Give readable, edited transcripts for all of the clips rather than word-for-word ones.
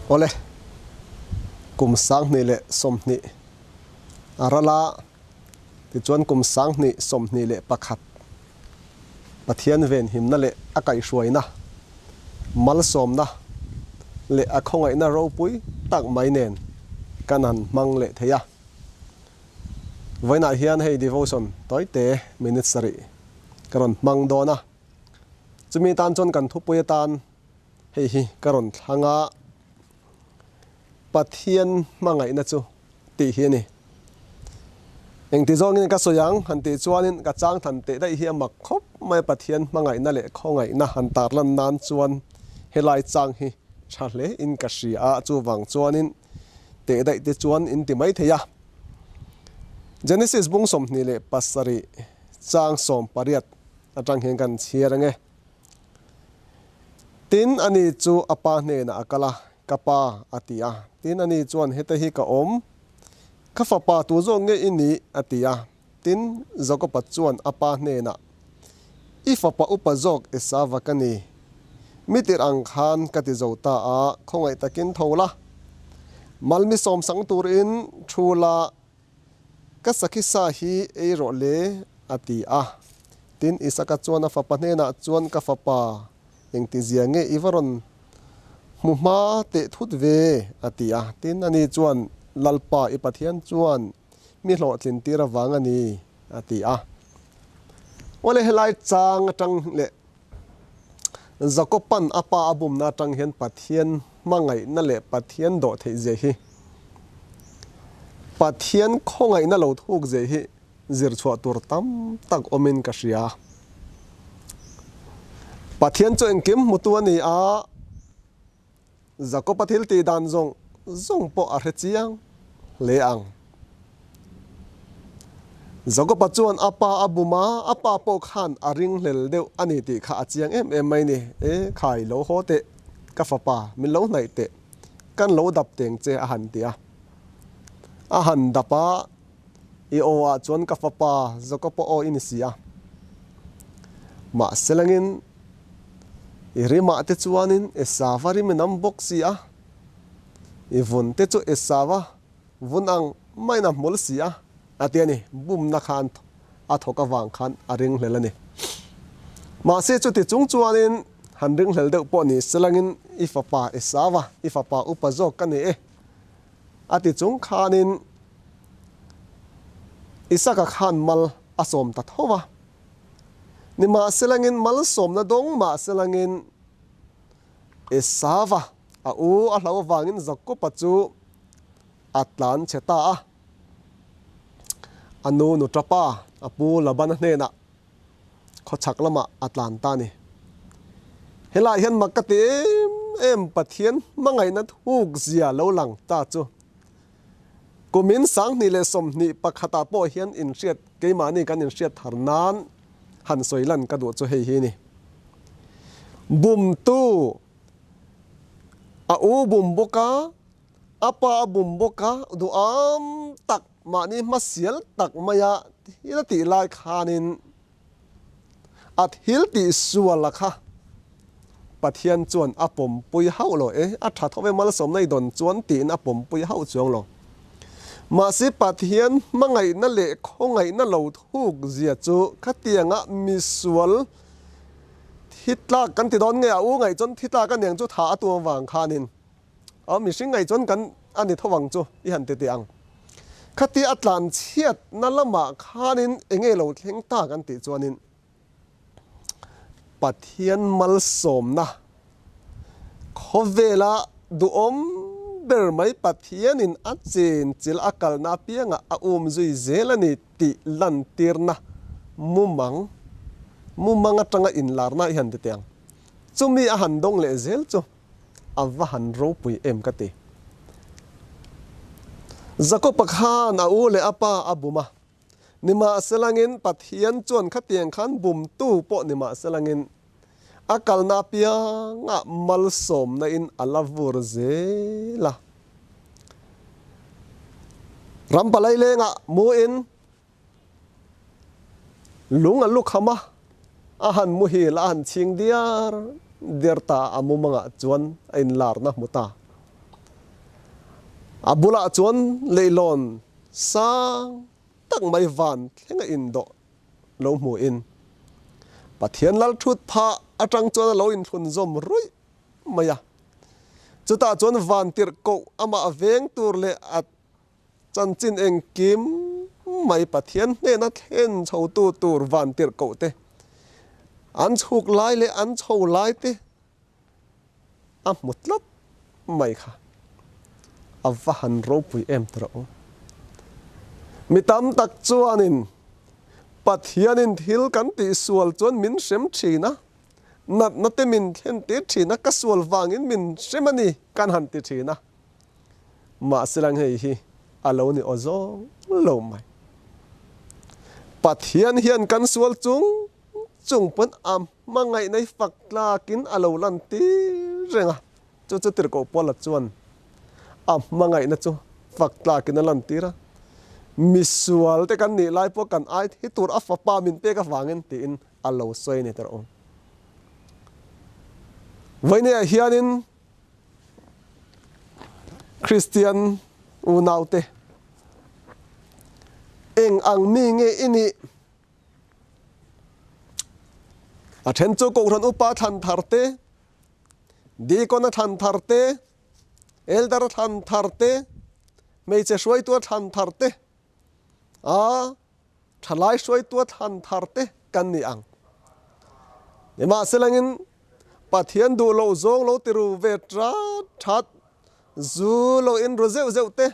Awle, kum 2020 a ral a, tichuan kum 2021 Pathian venhimna leh a kaihhruaina, malsawmna leh a khawngaihna ropui tak mai nen kan han hmang leh thei a. Vawiinah hian hei devotion tawite minute sarih ka rawn hmang dawn a, chumi tan chuan kan thupui atan hei hi ka rawn thlang a, Pathian hmangaihna chu tih hi a ni. Engti zawngin ka sawi ang han tih chuanin ka chang than teh daih hi a mak khawp mai a, Pathian hmangaihna leh khawngaihna han tarlan nan chuan helai chang hi tha hle in ka hria a, chuvang chuanin teh daih te chuan in ti mai thei a. Genesis bung 27 chang 18 atang hian kan chhiar ange. Tin, ani chu a pa hnenah a kal a, Ka pa, a ti a. Tin, ani chuan, Heta hi ka awm. Ka fapa tu zawk nge i nih? a ti a. Tin, Jakoba chuan a pa hnenah, I fapa upa zawk Esava ka ni. Mi tirh ang khan ka ti zo ta a, khawngaih takin tho la. Malmi sawmsang turin thu la. Ka sakhi sa hi ei rawh le, a ti a. Tin, Isaka chuan a fapa hnenah chuan, Ka fapa, engtizia nge i va rawn hmu hma teh thut ve? a ti a. Tin, ani chuan, Lalpa, i Pathian chuan mi hlawhtlin tir avang a ni, a ti a. Awle, helai chang atang leh Jakoban a pa a bumna atang hian Pathian hmangaihna leh Pathian dawh theih zia hi, Pathian khawngaihna lo thuk zia hi zir chhuah tur tam tak awmin ka hria. Pathian chu engkim hmutu a ni a, Jakoba thil tih dan zawng zawng pawh a hre chiang hle ang. Jakoba chuan a pa a bum a, a pa pawh khan a ringhlel deuh a ni tih kha a chiang em em mai ni. E khai, lo haw teh, ka fapa, min lo hnaih teh, kan lo dap teng che a han ti a. A han dap a, I aw ah chuan ka fapa Jakoba aw i ni si a. Mahse langin I rimah te chuanin Esava rim in am bawk si a, i vun te chu Esava vun ang maiin a hmul si a, a ti a ni. Bumna khan a thawk avang khan a ringhlel a ni. Mahse chuti chung chuanin han ringhlel deuh pawh ni selangin i fapa Esava, i fapa upa zawk ka ni e, a ti chung khanin Isaka khan mal a sawm ta tho va. Nimahselangin malsawmna dawng mahselangin Esava a u a hlau avangin Jakoba chu a tlan chhe ta a. A nu nuṭapa a pu Labana hnenah khawchhak lamah a tlan ta a ni. Helaiah hian mak ka ti em em Pathian hmangaihna thuk zia lo lang ta chu. Kumin 2021 ah pawh hian inhriat keimahni kan inhriat thar nan han sawi lan ka duh chu hei hi a ni. Bumtu a u bum bawk a, a pa a bum bawk a, duham tak mahni hmasial tak maia thil a tih lai khanin A thil tih sual a kha Pathian chuan a pawmpui hauh lo e, a tha tho ve malsawmna i dawn chuan tiin a pawmpui hauh chuang lo. Mahse Pathian hmangaihna leh khawngaihna lo thuk zia chu khatianga misual thi tlak kan ti dawn nge a u ngaih chuan thi tlak a niang chu tha a tum avang khanin A mihring ngaih chuan kan a ni tho ang chu i han ti teh ang. Khatia a tlan chhiatna lamah khanin enge lo thleng ta kan tih chuanin Pathian malsawmna khawvela duhawm ber mai Pathianin a chenchilh a kalna apiangah a um zui zel a ni tih lantirna mumang mumang atanga inlarna i han ti teh ang. Chumi a han dawng leh zel chu. A va han ropui em ka ti. Jakob-a khan a u leh a pa a bum a, nimahselangin Pathian chuan khatiang khan bumtu pawh nimahselangin a kalna apiangah malsawmna in a la vur zel a. Ram palai lengah mu in Lung a lukham a, a han muhil a han chhing diar diar ta a mumangah chuan a inlarna hmu ta. A bulah chuan leihlawn sang tak mai van thleng a indawh lo hmuhin Pathian lal thut phah atang chuan a lo inthlun zawm ruih mai a. Chutah chuan van tirh koh amah veng tur leh a chanchin engkim mai Pathian hnena thlen chhotu tur van tirh koh te, an chhuk lai leh an chho lai te a hmu tlat mai kha a va han ropui em ta rawh u. Mi tam tak chuanin Pathianin thil kan tihsual chuan min hrem thin a, natna te min thlen tir thin a, ka sual vangin min hrem a ni kan han ti thin a. Mahse lang hei hi a lo ni aw zawng lo mai. Pathian hian kan sual chung chung pawn a hmangaihna hi fak tlakin a lo lan tir reng a, chu chu tirhkoh Paula chuan a hmangaihna chu fak tlakin a lan tir a, misual te kan nih lai pawh kan ai thi tur a fapa min pek avangin tiin a lo sawi a ni tawh. Vawinia hianin Kristian unaute eng ang mi nge i nih? A then chu Kohhran upa thlan thar te, Deacon a thlan thar te, Elder a thlan thar te, hmeichhe hruaitu a thlan thar te, a thalai hruaitu a thlan thar te kan ni ang. Nimahselangin Pathian duh loh zawng lo ti ru ve tat that, zu lo in ru zeuh zeuh te,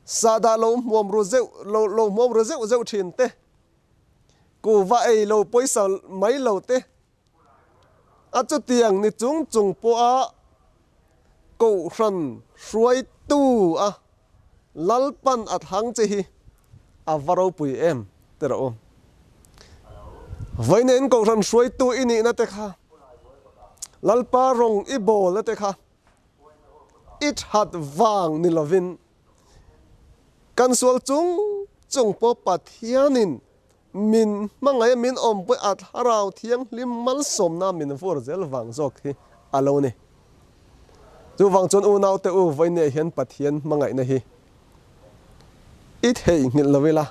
Sahdah lo hmuam ru zeuh lo lo hmuam ru zeuh zeuh thin te, kuhva ei lo pawisa mai lo te, a chutiang ni chung chung pawha Kohhran hruaitu a Lalpan a thlang che hi a va ropui em ti rawh u. Vawiin Kohhran hruaitu i nihna te kha Lalpa rawng i bawlna te kha I that vang ni lovin kan sual chung chung pawh Pathianin min hmangaih a min awmpui a Thlarau Thianghlim malsawmna min vur zel vang zawk hi a lo ni. Chuvang chuan unaute u vawinia hian Pathian hmangaihna hi i theihnghilh lo ila,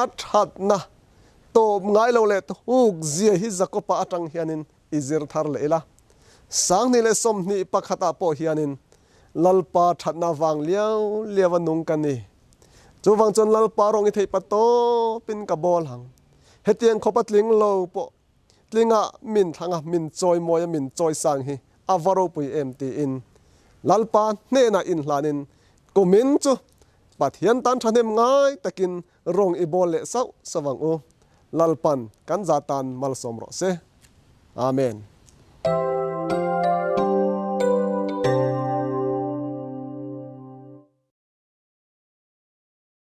a thatna tawp ngai lo leh thuk zia hi Jakopa atang hianin I zir thar leh ila. 2021 ah pawh hianin Lalpa thatna vang liau liau a nung ka ni. Chuvang chuan Lalpa rawng i theih pa tawpin ka bawl ang. Hetiang khawp a tling lo pawh tlinga min thlang a, min chawimawi a, min chawisang hi a va ropui em tiin Lalpa hnenah inhlanin kumin chu Pathian tan thahnem ngai takin rawng i bawl leh sauh sauh ang u. Lalpan kan za tan malsawm rawh se. Amen.